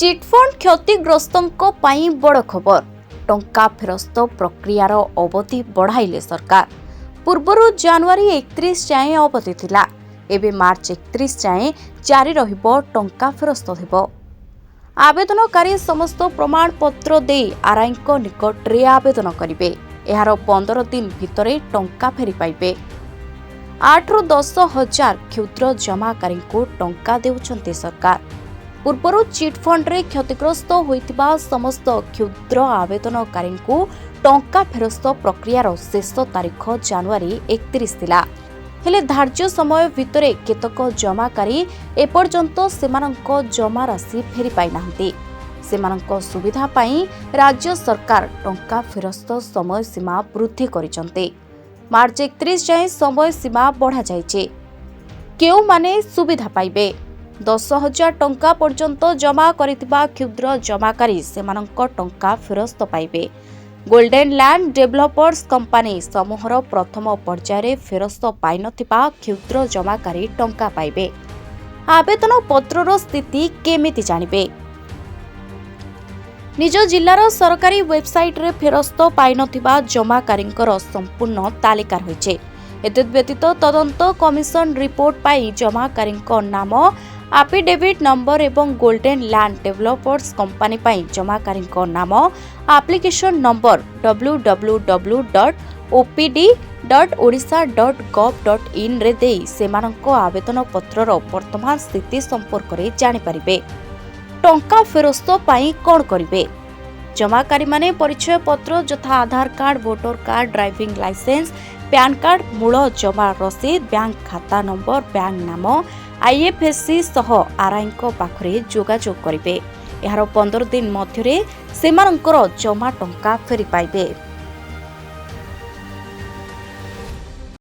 Chit fund କ୍ଷତିଗ୍ରସ୍ତଙ୍କ ପାଇଁ ବଡ଼ ଖବର। ଟଙ୍କା ଫେରସ୍ତ ପ୍ରକ୍ରିୟାର ଅବଧି ବଢ଼ାଇଲେ ସରକାର। ପୂର୍ବରୁ ଜାନୁଆରୀ 31 ଯାଏଁ ଅବଧି ଥିଲା, ଏବେ ମାର୍ଚ୍ଚ 31 ଯାଏଁ ଜାରି ରହିବ। ଟଙ୍କା ଫେରସ୍ତ ହେବ। ଆବେଦନକାରୀ ସମସ୍ତ ପ୍ରମାଣପତ୍ର ଦେଇ ଆର୍ଆଇଙ୍କ ନିକଟରେ ଆବେଦନ କରିବେ। ଏହାର 15 ଦିନ ଭିତରେ ଟଙ୍କା ଫେରି ପାଇବେ। 8ରୁ 10 ହଜାର କ୍ଷୁଦ୍ର ଜମାକାରୀଙ୍କୁ ଟଙ୍କା ଦେଉଛନ୍ତି ସରକାର। ପୂର୍ବରୁ ଚିଟ୍ଫଣ୍ଡରେ କ୍ଷତିଗ୍ରସ୍ତ ହୋଇଥିବା ସମସ୍ତ କ୍ଷୁଦ୍ର ଆବେଦନକାରୀଙ୍କୁ ଟଙ୍କା ଫେରସ୍ତ ପ୍ରକ୍ରିୟାର ଶେଷ ତାରିଖ ଜାନୁଆରୀ 31 ଥିଲା। ହେଲେ ଧାର୍ଯ୍ୟ ସମୟ ଭିତରେ କେତେକ ଜମାକାରୀ ଏପର୍ଯ୍ୟନ୍ତ ସେମାନଙ୍କ ଜମା ରାଶି ଫେରି ପାଇନାହାନ୍ତି। ସେମାନଙ୍କ ସୁବିଧା ପାଇଁ ରାଜ୍ୟ ସରକାର ଟଙ୍କା ଫେରସ୍ତ ସମୟସୀମା ବୃଦ୍ଧି କରିଛନ୍ତି। ମାର୍ଚ୍ଚ 31 ଯାଏଁ ସମୟସୀମା ବଢ଼ାଯାଇଛି। କେଉଁମାନେ ସୁବିଧା ପାଇବେ? 10,000 ଟଙ୍କା ପର୍ଯ୍ୟନ୍ତ ଜମା କରିଥିବା କ୍ଷୁଦ୍ର ଜମାକାରୀ ସେମାନଙ୍କ ଟଙ୍କା ଫେରସ୍ତ ପାଇବେ। ଗୋଲ୍ଡେନ୍ ଲ୍ୟାଣ୍ଡ ଡେଭଲପର୍ସ କମ୍ପାନୀ ସମୂହର ପ୍ରଥମ ପର୍ଯ୍ୟାୟରେ ଫେରସ୍ତ ପାଇନଥିବା କ୍ଷୁଦ୍ର ଜମାକାରୀ ଟଙ୍କା ପାଇବେ। ଆବେଦନ ପତ୍ରର ସ୍ଥିତି କେମିତି ଜାଣିବେ? ନିଜ ଜିଲ୍ଲାର ସରକାରୀ ୱେବସାଇଟ୍ରେ ଫେରସ୍ତ ପାଇନଥିବା ଜମାକାରୀଙ୍କର ସମ୍ପୂର୍ଣ୍ଣ ତାଲିକା ରହିଛି। ଏତଦ୍ବ୍ୟତୀତ ତଦନ୍ତ କମିଶନ ରିପୋର୍ଟ ପାଇଁ ଜମାକାରୀଙ୍କ ନାମ, ଆଫିଡେଭିଟ୍ ନମ୍ବର ଏବଂ ଗୋଲ୍ଡେନ୍ ଲ୍ୟାଣ୍ଡ ଡେଭଲପର୍ସ କମ୍ପାନୀ ପାଇଁ ଜମାକାରୀଙ୍କ ନାମ, application number www.opd.odisha.gov.inରେ ଦେଇ ସେମାନଙ୍କ ଆବେଦନ ପତ୍ରର ବର୍ତ୍ତମାନ ସ୍ଥିତି ସମ୍ପର୍କରେ ଜାଣିପାରିବେ। ଟଙ୍କା ଫେରସ୍ତ ପାଇଁ କ'ଣ କରିବେ? ଜମାକାରୀମାନେ ପରିଚୟ ପତ୍ର ଯଥା ଆଧାର card, voter card, driving licence, PAN card, ମୂଳ ଜମା ରସିଦ, ବ୍ୟାଙ୍କ ଖାତା ନମ୍ବର, ବ୍ୟାଙ୍କ ନାମ, ଆଇଏଫ୍ଏସ୍ସି ସହ ଆର୍ଆଇଙ୍କ ପାଖରେ ଯୋଗାଯୋଗ କରିବେ। ଏହାର 15 ଦିନ ମଧ୍ୟରେ ସେମାନଙ୍କର ଜମା ଟଙ୍କା ଫେରି ପାଇବେ।